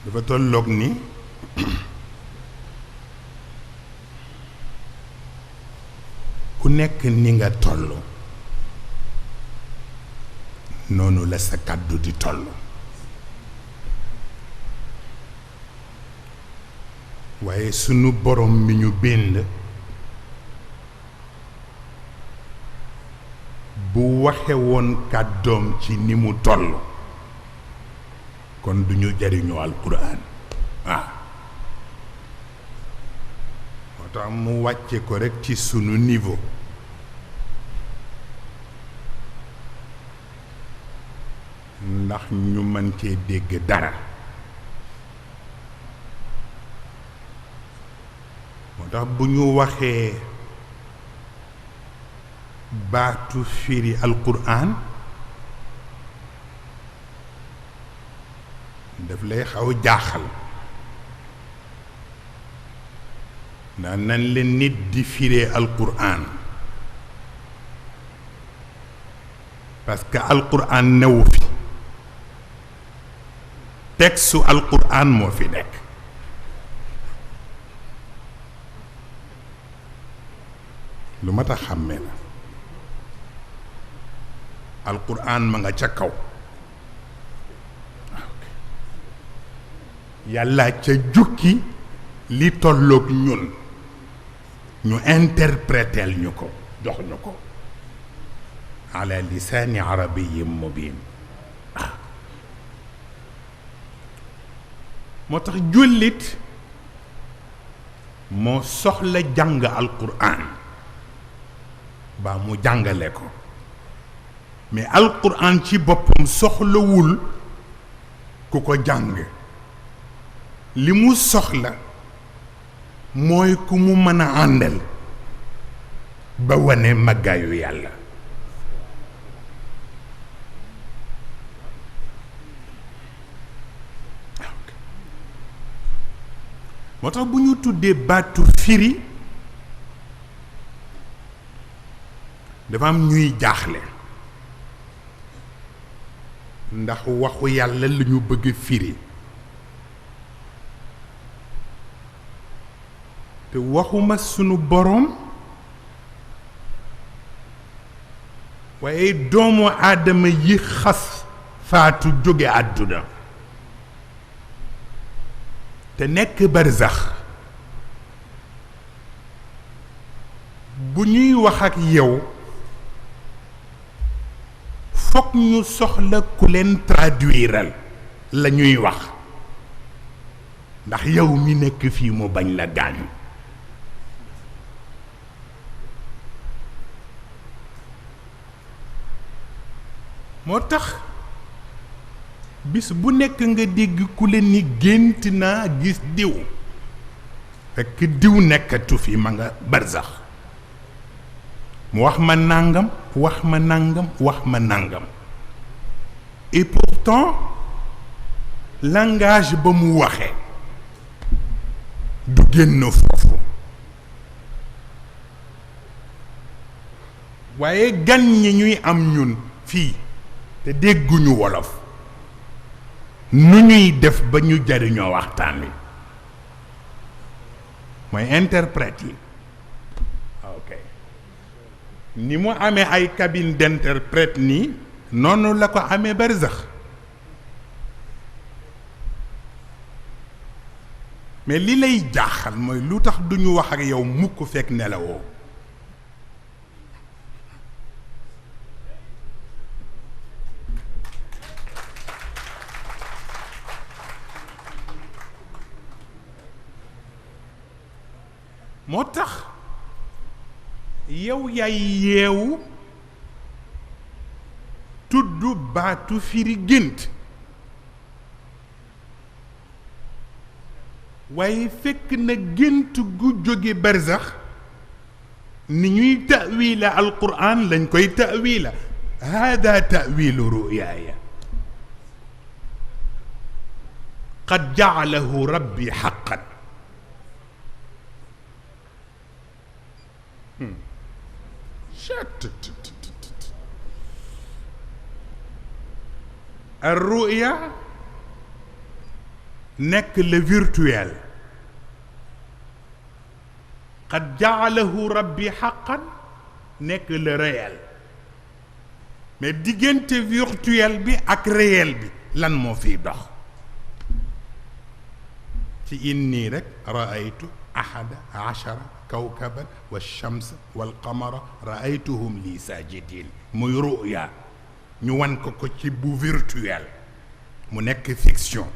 dafa tolloog ni ku nekk ni nga toll noonu la sa kàddu di toll waaye sunu borom mi ñu bind bu waxe woon kàddoom ci ni mu toll kon du ñu jariñu alquran moo tax mu wàcce ko rekk ci sunu niveau ndax ñu mën cee dégg dara moo tax bu ñu waxee baatu firi alquran daf lay xaw jaaxal ndax nan leen nit di firee alquran parce que alquran newu fi texte alquran moo fi nekk lu mat a xàmmee la alquran ma nga ca kaw yàlla ca jukki li tolloog ñun ñu interpréteel ñu ko jox ñu ko ala lisaani arabiyyin mubin moo tax jullit moo soxla jàng alquran ba mu jàngale ko mais alquran ci boppam soxlawul ku ko jàng li mu soxla mooy ku mu mën a àndal ba wane màggaayu yàlla moo tax bu ñu tuddee baatu firi dafa am ñuy jaaxle ndax waxu yàlla la ñu bëgg firi te waxuma sunu boroom waaye doomu aadama yi xas faatu jóge àdduna te nekk barzax bu ñuy wax ak yow fokk ñu soxla ku leen traduiral la ñuy wax ndax yow mi nekk fii mu bañ la gaañu moo tax bis bu nekk nga dégg ku leen ni gént naa gis diw fekk diw nekkatu fi ma nga barzax mu wax ma nàngam wax ma nàngam wax ma nàngam et pourtant langage ba mu waxee du génn foofu waaye gan ñi ñuy am ñun fii te dégguñu wolof nu ñuy def ba ñu jariñoo waxtaan wi mooy interprète yi ok ni mu amee ay cabine d'interprète nii noonu la ko amee barzax mais li lay jaaxal mooy lu tax duñu wax ak yow mukk fekk nelawoo moo tax yow yaay yeewu tudd baatu firi gént waaye fekk na gént gu jóge barzax ni ñuy ta'wila alquran lañ koy ta'wila hada ta'wilu ruyaaya qad ja'alahu rabbi haqqan الرؤيا nekk le virtuel qad jaalahu rabbi haqqan nekk le réel mais diggante virtuel bi ak réel bi lan moo fiy dox ci inni rek raaytu ahada achara kawkaban walchamsa walqamara raaytuhum li sajidin muy ruya ñu wan ko ci bu virtuel mu nekk fiction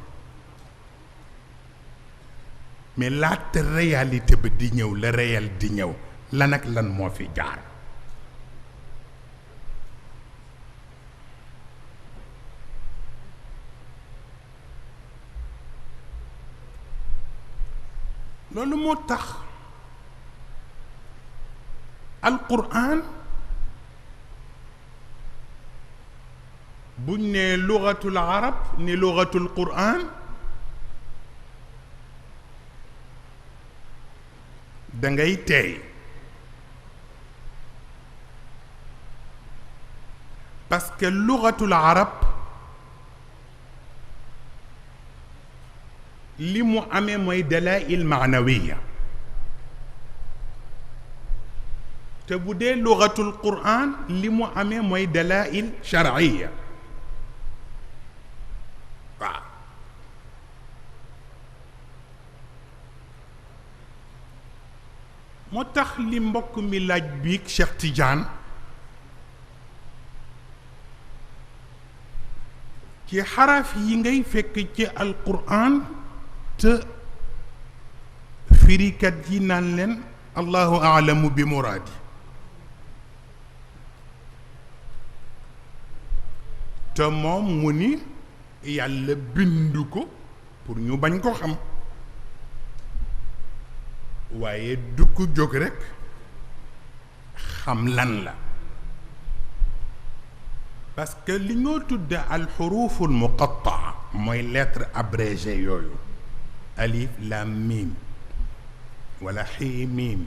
mais laata réalité bi di ñëw la réel di ñëw lan ak lan moo fi jaar loolu moo tax alquran buñ ne lugatul arab ni lugatul quran da ngay teey parce que lugatul arab li mu amee mooy dalail maanawiya te bu dee lugatul quran li mu amee mooy dalail sharciya waaw moo tax li mbokk mi laaj biig Cheikh Tidiane ci xaraf yi ngay fekk ci alquran te firikat yi naan leen allahu aalamu bi muraadi te moom mu ni yàlla bindu ko pour ñu bañ ko xam waaye du ko jóg rekk xam lan la parce que li ñoo tudde alxuruful muqattaa mooy lettre abrégée yooyu alif lam mim wala xii mim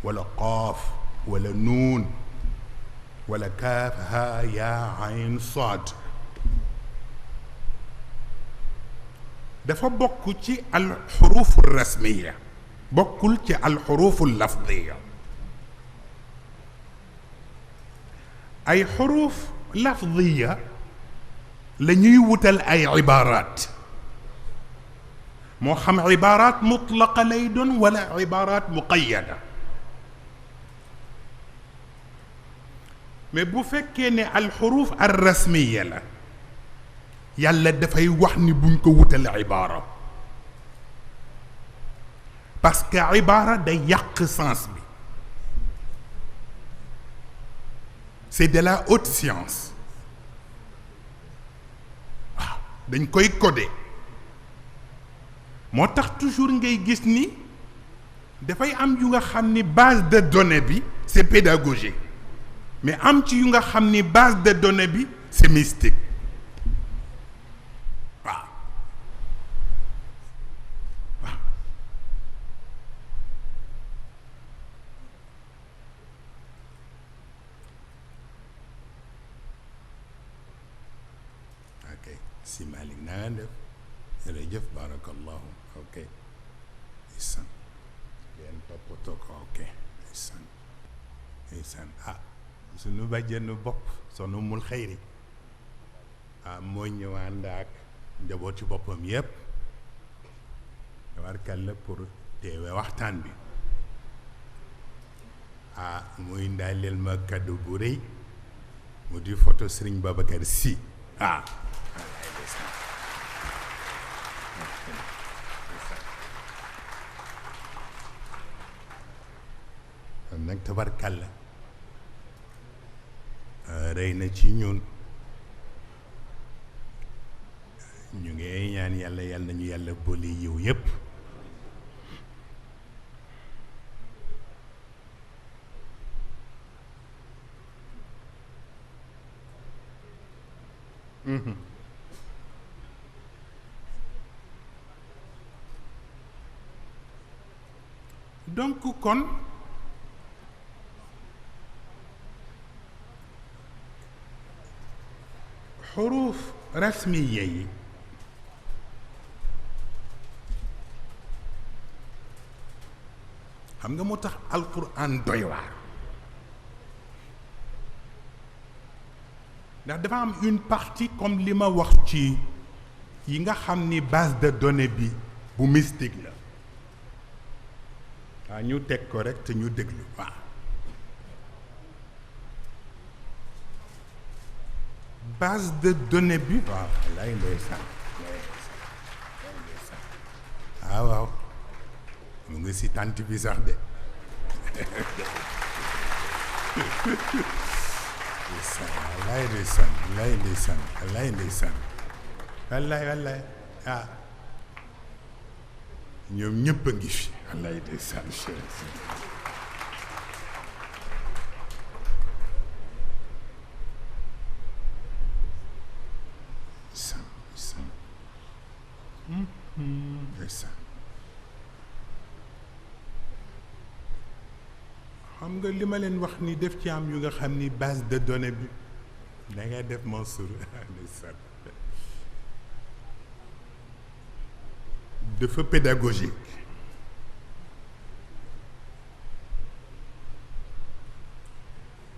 wala qaaf wala nuun wala kaaf haa yaa ayn saad dafa bokk ci alxurufu rasmiya bokkul ci alxurufu lafdiya ay xuruf lafdiya la ñuy wutal ay ibaaraat moo xam ibaaraat mutlaqa lay doon wala ibaaraat muqayyada mais bu fekkee ne alxuruf arrasmiya la yàlla dafay wax ni buñ ko wutal ibaara parce que ibaara day yàq sens bi c'est de la haute science waaw dañ koy codé moo tax toujours ngay gis ni dafay am yu nga xam ni base de données bi c'est pédagogique mais am ci yu nga xam ni base de données bi c'est mystique waaw waaw ok si Malick na nga def jërëjëf barakallahu ok isan leen toppatoo ko ok isan ah suñu bàjjenu bopp sonu mul xëyri ah moo ñëwaan ak njaboot ci boppam yépp tabarkalla pour teewe waxtaan bi ah muy ndaaleel ma cadeau bu rëy mu di photo Serigne Babacar Sy ah nag tabarkalla rëy na ci ñun ñu ngi ñaan yàlla yàlla nañu yàlla boole yiw yépp donc kon xuruuf rasmiya yi xam nga moo tax alquran doy waar ndax dafa am une partie comme li ma wax ci yi nga xam ni base de données bi bu mystique la waaw ñu teg ko rek te ñu déglu waaw base de données bi waaw lay ndeysaan waaw mu ngi si tànt bi sax de wallaay ndeysaan wallaay ndeysaan wallaay ndeysaan wallaay ah ñoom ñëpp a ngi fi wallaay ndeysaan xam nga li ma leen wax ni def ci am yu nga xam ni base de données bi da ngay def Mansour dafa pédagogique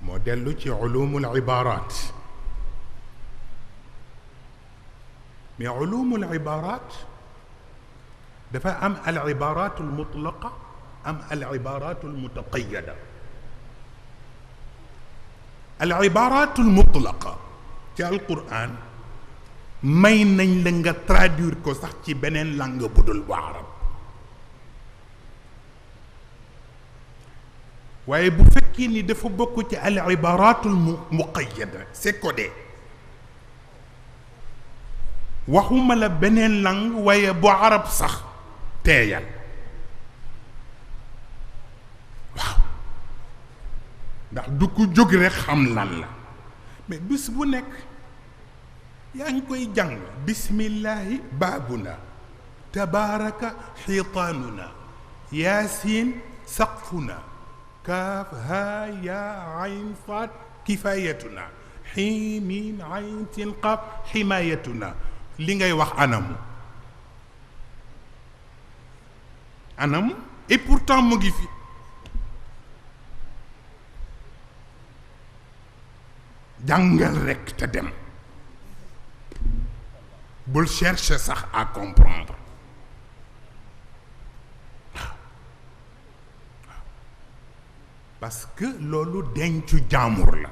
moo dellu ci ulumul ibarat mais ulumul ibarat dafa am al ibarat al mutlaqa am al ibarat al mutaqayyada al ibarat al mutlaqa ci al quran may nañ la nga traduire ko sax ci beneen langue bu dul bu arab waaye bu fekkee ni dafa bokk ci al ibarat al muqayyada c'est codé waxuma la beneen langue waaye bu arab sax teeyal waaw ndax du ko jóg rek xam lan la mais bis bu nekk yaa ngi koy jàng bismillahi baabuna tabaraka xiitaanuna yaasin saqfuna kaaf haa yaa ayn faat kifayatuna xiimiin ayn sin qaaf ximayatuna li ngay wax anamu et pourtant mu ngi fi jàngal rekk te dem bul chercher sax à comprendre parce que loolu dencu jaamur la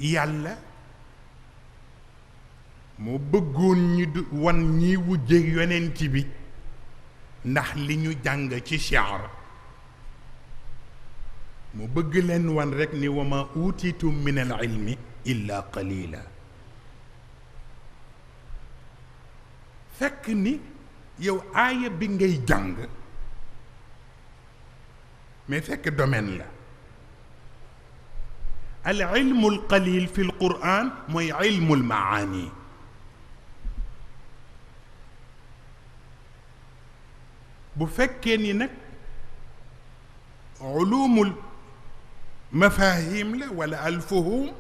yàlla moo bëggoon ñi du wan ñi wujjeeg yonent bi ndax li ñu jàng ci shi'r mu bëgg leen wan rekk ni wa ma utiitum min al ilmi illa qalila fekk ni yow aaya bi ngay jàng mais fekk domaine la al ilmu al qalil fi al quran mooy ilmu al maani bu fekkee ni nag ulumul mafahim la wala al fuhum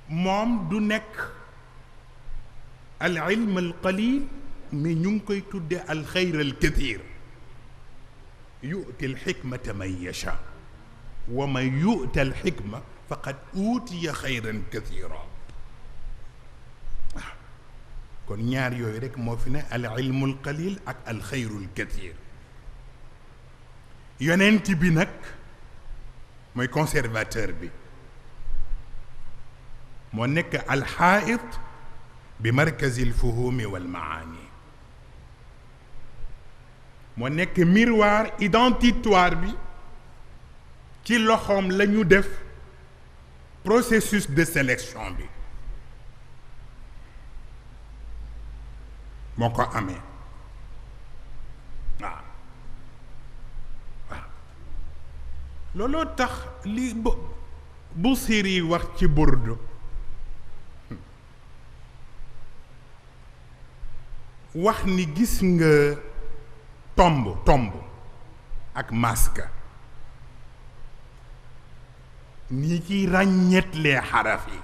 moom du nekk al ilm al qalil mais ñu ngi koy tudde al xayr al kathir yu'ti al xikmata man yasha wa man yu'ta al xikma faqad utiya xayran kathira kon ñaar yooyu rek moo fi ne al ilmu al qalil ak al xayru al kathir yonent bi nag mooy conservateur bi moo nekk alxaait bi markazi alfuhumi walmaani moo nekk miroir identitoire bi ci loxoom la ñu def processus de sélection bi moo ko amee waaw waaw looloo tax li Busiri wax ci Burdu wax ni gis nga tomb ak maska ni ci ràññetlee xaraf yi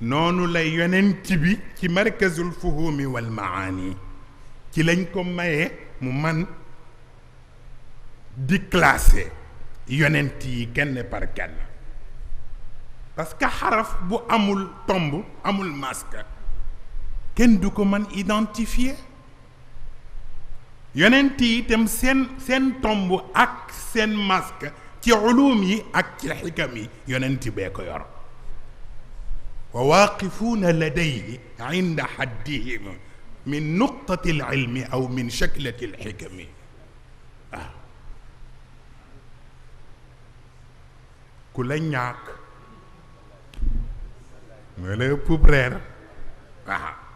noonu la yonent bi ci markazul fuhumi wal maani ci lañ ko mayee mu man di classer yonent yi kenn par kenn parce que xaraf bu amul tomb amul masque kenn du ko mën identifier yonent yi itam seen tomb ak seen masque ci ulum yi ak ci xikam yi yonent bee ko yor wa waaqifuuna ladayhi inda haddihim min nuqtati alilmi aw min shaklati alxikami waaw ku la ñàkk nga la ëpp reer waaw